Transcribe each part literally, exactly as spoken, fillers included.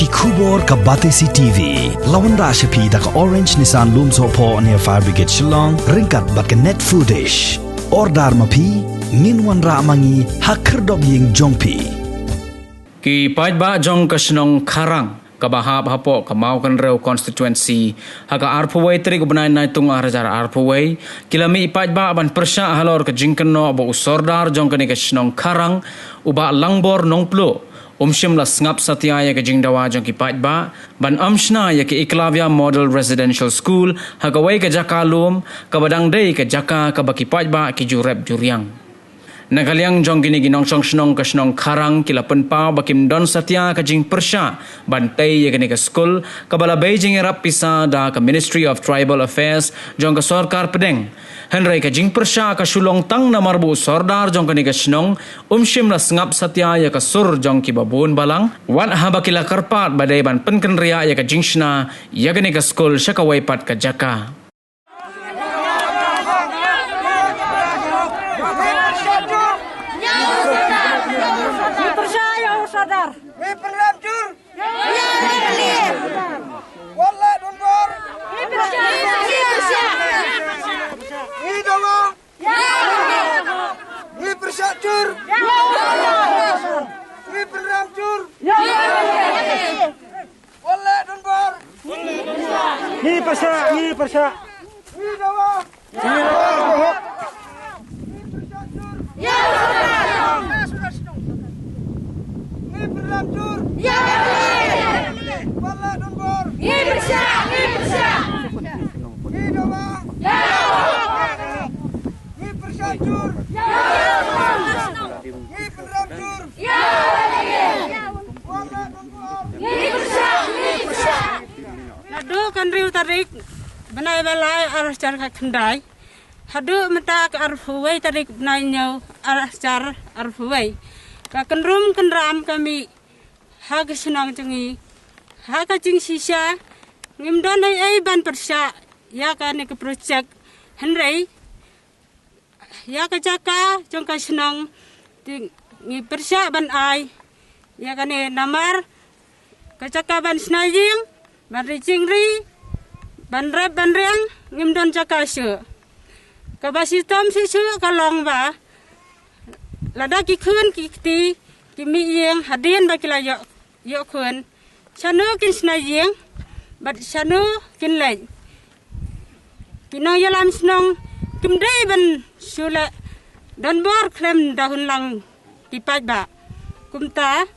Khubor ka Batesi T V. La wanrah sha phi da ka Orange Nissan Lumsohphoh near Fire Brigade Shillong, ryngkat bad ka Net Foodish. Order ma phi, ngin wanrah ma ngi ha khyrdop ïing jong phi. Ki paidbah jong ka shnong Kharang, kaba hap hapoh ka Mawkynrew constituency, ha ka arphew wei tarik u bnai Naitung ar hajar arphew wei, ki la mih paidbah ban pyrshah halor ka jingkynnoh ba u sordar jong kane ka shnong Kharang, u Bah Langbor Nongpluh, um shym la sngap satia ïa ka jingdawa jong ki paidbah ban ym shna ïa ka Eklavya Model Residential School ha kawei ka jaka lum, kaba dang dei ka jaka kaba ki paidbah ki ju rep ju riang. Na ka liang jong kine ki nongshong shnong ka shnong Kharang, ki la pynpaw ba kim don satia ka jingpyrshah ban tei ïa kane ka skul, kaba la bei jingïarap pisa da ka Ministry of Tribal Affairs jong ka sorkar pdeng. Hynrei ka jingpyrshah ka shu long tang namar ba u sordar jong kane ka shnong um shym la sngap satia ïa ka sur jong kiba bun balang, wat haba ki la kyrpad ba dei ban pynkynriah ïa ka jingshna ïa kane ka skul sha kawei pat ka jaka. Ngi pyrshah ïa u sordar. Ngi pynrem jur. Wat leh donbor. Ngi dawa. Ngi pyrshah jur. Ngi pynrem jur. Wat leh donbor. Ngi pyrshah, ngi pyrshah. Ngi dawa. Ngi pyrshah jur. Ngi pynrem jur. Wat leh donbor. Ngi pyrshah, ngi pyrshah. Ngi dawa. Ngi pyrshah jur. Ngi pynrem jur. Wat leh donbor. Naduh ka hynriew tarik bnai ba lai ar hajar khatkhyndai haduh mynta ka arphew wei tarik bnai hynñiew ar hajar arphew wei, ka kynrum kynram ka mih ha ka shnong jong ngi. Ha ka jingshisha ngim don ei ei ban pyrshah ïa kane ka projek, hynrei ïa ka jaka jong ka shnong te ngi pyrshah ban ai ïa kane namar ka jaka ban shna ïing, ban ri jingri, ban rep ban riang, ngim don jaka shuh. Kaba shitom shisha ka long ba lada ki khun ki kti ki mih ïing hadien ba ki la ïoh ïoh khun, shano kin shna ïing bad shano kin leit? Ki nongïalam shnong kim dei ban shu leh donbor khlem da hun lang ki paidbah. Kumta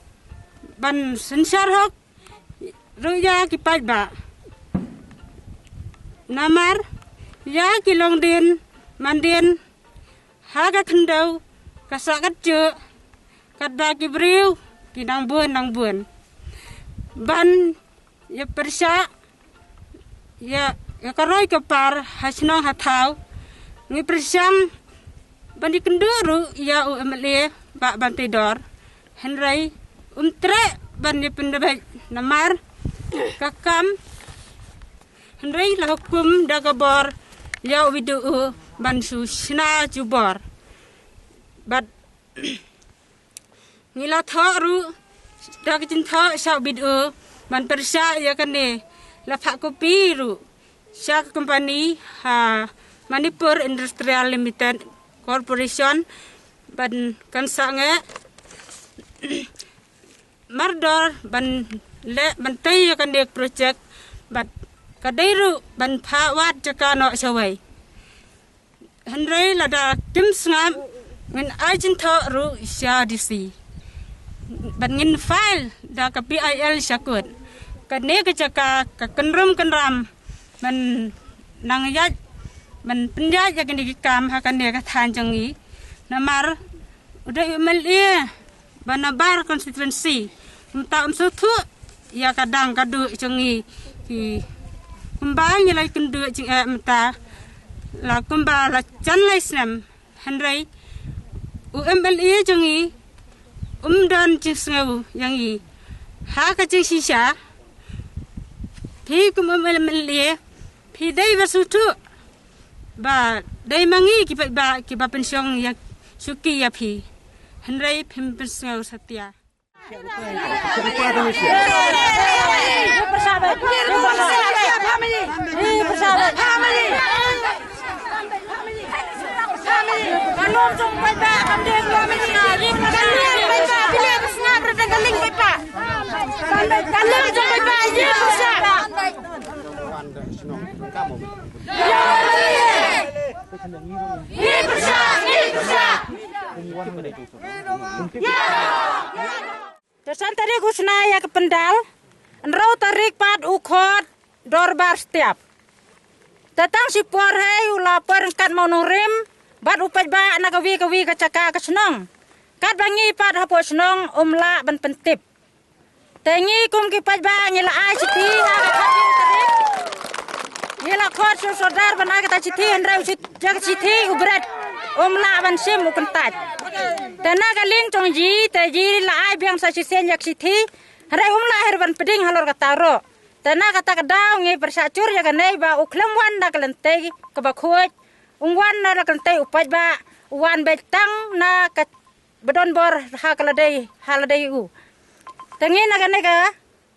ban synshar hok ruh ïa ki paidbah. Namar ïa ki longdien mandien ha ka khyndew ka sah ka jyh, katba ki briew ki nang bun nang bun. Ban ïa pyrshah ïa, ïa ka roi ka par ha shnong ha thaw, ngi pyrshang ban ïakynduh ruh ïa u M L A Bah Banteidor, hynrei um treh ban ïa pyndep namar ka kam, hynrei la hukum da ka bor ïa u B D O ban shu shna jubor. Bad ngi la thoh ruh da ka jingthoh sha u B D O ban pyrshah ïa kane, la phah kopi ruh sha ka company ha Manipur Industrial Limited Corporation ban kan sangeh mardor ban leh ban tei ïa kane ka projek, bad ka dei ruh ban phah wad jaka noh shawei. Hynrei lada kim sngap, ngin ai jingthoh ruh sha D C. Bad ngin file da ka P I L sha court. Kane ka jaka ka kynrum kynram ban nang ïaid, ban pynïaid ïa kane ki kam ha kane ka thaiñ jong ngi. Namar u dei u M L A ba na bar constituency, mynta um sngewthuh ïa ka dang ka duh jong ngi. Ki, kumba ngi la ïakynduh jingeh mynta la kumba la jan lai snem, hynrei u M L A jong ngi um don jingsngew ïa ngi. Ha ka jingshisha phi kum u M L A phi dei ba sngewthuh ba dei ma ngi ki paidbah kiba pynshong ïa shuki ïa phi, hynrei phim pynsngew satia. Te san tarik u shna ïa ka pandal, hynriew tarik pat u khot dorbar shtiap. Te tang shipor hei u la poi ryngkat ma u nongrim bad u paidbah na kawi kawi ka jaka ka shnong. Katba ngi pat hapoh shnong ym lah ban pyntip. Te ngi kum ki paidbah ngi la ai shithi ha ka khatwei tarik. Ngi la khot sha u sordar ban ai kata shithi, hynrei u shit-, ïa ka shithi u bret, ym lah ban shim u kyntait. Te na ka liang jong ji, te ji la ai biang sa shisien ïa ka shithi, hynrei ym lah hi ruh ban pdiang halor kata ruh. Te na kata ka daw ngi pyrshah jur ïa kane ba u khlem wan na ka lynti kaba khuid, u wan na ka lynti u paidbah, u wan beit tang na kaba don bor ha ka lade, ha lade u. Te ngi na kane ka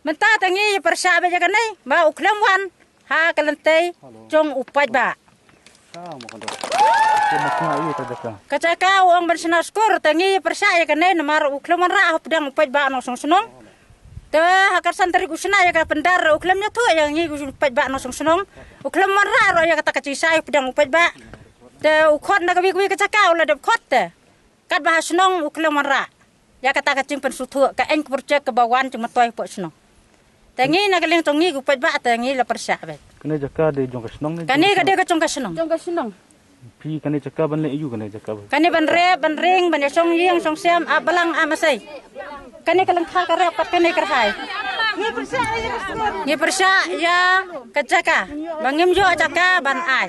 mynta te ngi pyrshah beit ïa kane ba u khlem wan ha ka lynti jong u paidbah. Ka jaka u ong ban shna skur, te ngi pyrshah ïa kane namar u khlem wanrah hapdeng u paidbah nongshong shnong. Te ha ka san tarik u shna ïa ka pandal ruh u khlem ïathuh ïa ngi u paidbah nongshong shnong. U khlem wanrah ruh ïa kata ka jingshai hapdeng u paidbah. Te u khot na kawi kawi ka jaka u la dep khot te. Katba ha shnong u khlem wanrah ïa kata ka jingpynsngewthuh ka eng ka projek kaba wan jingmyntoi hapoh shnong. Te ngi na ka liang jong ngi ki paidbah te ngi la pyrshah beit. Kane jaka dei jong ka shnong ne? Kane ka dei ka jong ka shnong. Jong ka shnong. Phi kane jaka ban leh aïu kane jaka ba? Kane ban rep, ban ring, ban ïa shong ïing, shong sem, ap balang, ap masai. Kane ka lyngkha ka rep pat kane ka rhai. Ngi pyrshah ïa ka jaka. Ba ngim ïoh jaka ban ai.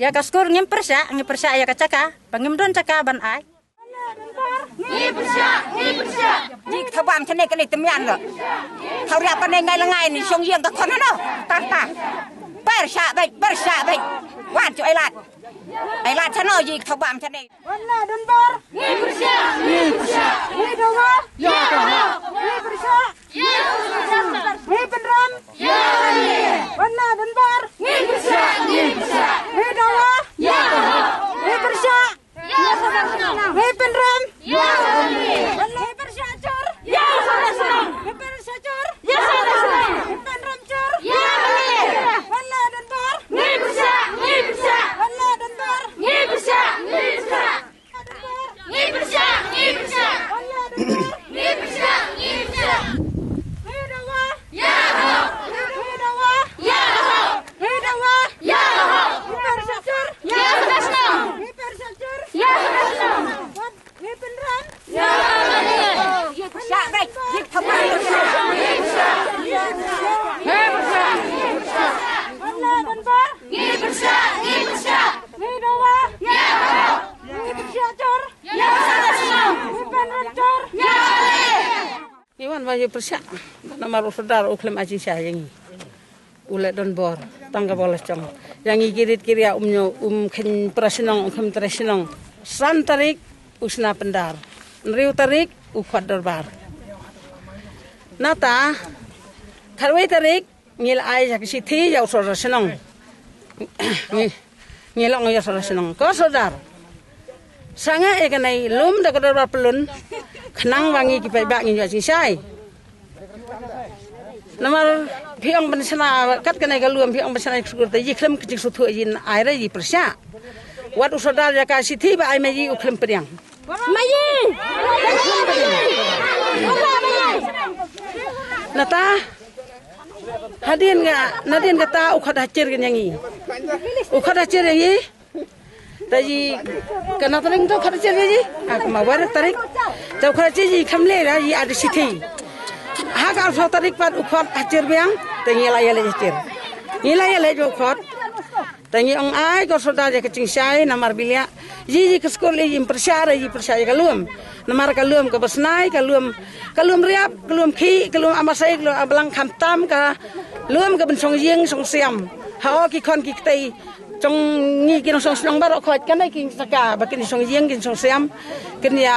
Ïa ka skur ngim pyrshah, ngi pyrshah ïa ka jaka. Ba ngim don jaka ban ai. Ngi pyrshah, ngi pyrshah. Ji ka thabam chane kane temian lo. Thaw ria pane ngai la ngai ni shong ïing ka khon no. Tar tar. Pyrshah beit, pyrshah beit. Wan chu ai lad. Ai lad chano ji ka thabam chane. Wan la don bor. Ngi pyrshah, ngi pyrshah. Ngi dawa. Ya ka hok. Ngi pyrshah. Ya ka hok. Ngi pynram. Ya ka hok. Wan la don bor. Ngi pyrshah, ngi pyrshah. Ngi dawa. Ya ka hok. Ngi pyrshah. Ngi pynram. Ngi pyrshah jur. Ngi pyrshah jur. Ngi pynram jur. Wan la don bor. Ngi pyrshah, ngi pyrshah. Wan la don bor. Ngi pyrshah, ngi pyrshah. Ngi pyrshah, ngi pyrshah. Wan la don bor. Ngi pyrshah, ngi pyrshah. Ngi dawa. Ya ka hok. Ngi dawa. Ya ka hok. Ngi dawa. Ya ka hok. Ngi pyrshah jur. Ya ka hok. Ngi pyrshah jur. Ya ka hok. Ngi pynram. Ya ka hok. Ngi pyrshah beit. Ngi pyrshah. Ngi pyrshah. Wan la don bor. Ngi pyrshah, ngi pyrshah. Ngi dawa. Ya ka hok. Ngi pyrshah jur. Ya ka hok. Ngi pynram jur. Ya ka hok. Ngi wan ba ïa pyrshah namar u sordar u khlem ai jingshai ïa ngi. U leh don bor tang ka bor la jong. Ïa ngi ki rit ki ria um ñiew, um kheiñ pra shnong, um kheiñ tre shnong. San tarik u shna pyndar. Hynriew tarik u khot dorbar. Nata khatwei tarik ngi la ai ïa ka shithi ïa u sordar shnong. Ngi, ngi la ong ïa u sordar shnong, ko sordar, sangeh ïa kane, lum da ka dorbar pyllun khnang ba ngi ki paidbah ngin ïoh jingshai. Namar phi ong ban shna kat kane ka lum, phi ong ban shna ïa ka skur, te ji khlem ka jingsngewthuh, ji ai re ji pyrshah. Wat u sordar ïa ka shithi ba ai ma ji u khlem pdiang. Ma ji. Nata hadien ka, nadien kata u khot hachir ïa ngi. U khot hachir ïa ngi. Te ji ka na tarik to u khot hachir ïa ngi. Ah, ma wer tarik. Te u khot hachir ji kham le ra ji ada shithi. Ha ka arphew tarik pat u khot hachir biang. Te ngi la ïaleh hachir. Ngi la ïaleh u khot. Te ngi ong ai ko sordar ïa ka jingshai namar bilia. Ji ji ka skur li jim pyrshah re ji pyrshah ïa ka lum. Namar ka lum kaba snai, ka lum, ka lum riap, ka lum khih, ka lum amasai, ka lum ablang khamtam, ka lum ka ban shong ïing shong siam. Ha o ki khon ki ktei jong ngi ki nongshong shnong baroh khoit kane ki jaka ba kin shong ïing kin shong siam. Kin ïa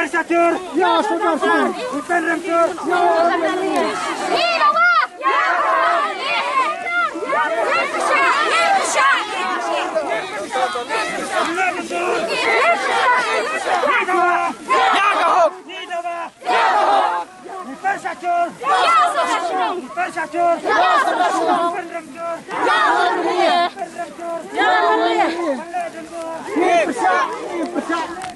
Pynshah shuh. Ya Sordar Sing. Pynrem shuh. Ya Sordar Sing. Pynrem shuh. Ya ka hok. Pynrem shuh. Pynrem shuh. Pynrem shuh. Pynrem shuh. Pynrem shuh. Pynrem shuh. Pynrem shuh.